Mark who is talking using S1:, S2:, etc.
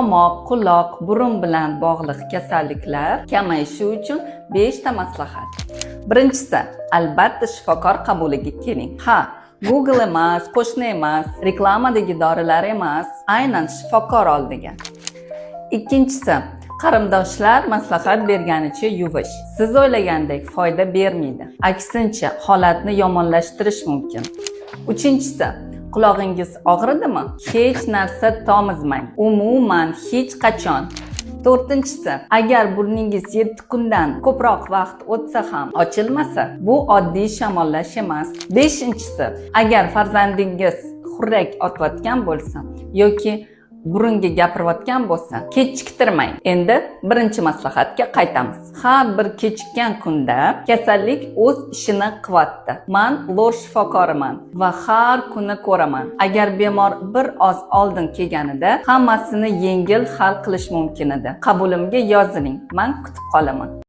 S1: Tomoq, quloq, burun bilan bog'liq kasalliklar kamayishi uchun 5 ta maslahat. Birinchisi, albatta shifokor qabuliga keling. Ha, Google emas, qo'shni emas, reklamadagi dorilar emas, aynan shifokor oldiga. Ikkinchisi, qarindoshlar maslahat berganicha yuvish. Siz o'ylagandek foyda bermaydi. Aksincha, holatni yomonlashtirish mumkin. Uchinchisi, qulog'ingiz og'ridimi? Hech narsa tomizmang. Umuman hech qachon. To'rtinchisi, agar burningiz 7 kundan ko'proq vaqt o'tsa ham ochilmasa, bu oddiy shamollash emas. Beshinchisi, agar farzandingiz xurrak otayotgan bo'lsa yoki burunga gapirayotgan bo'lsa, kechiktirmang. Endi birinchi maslahatga qaytamiz. Har bir kechikkan kunda kasallik o'z ishini qilyapti. Man lor shifokoriman va har kuni ko'raman. Agar bemor bir oz oldin kelganida, hammasini yengil hal qilish mumkin edi. Qabulimga yoziling, man kutib qolaman.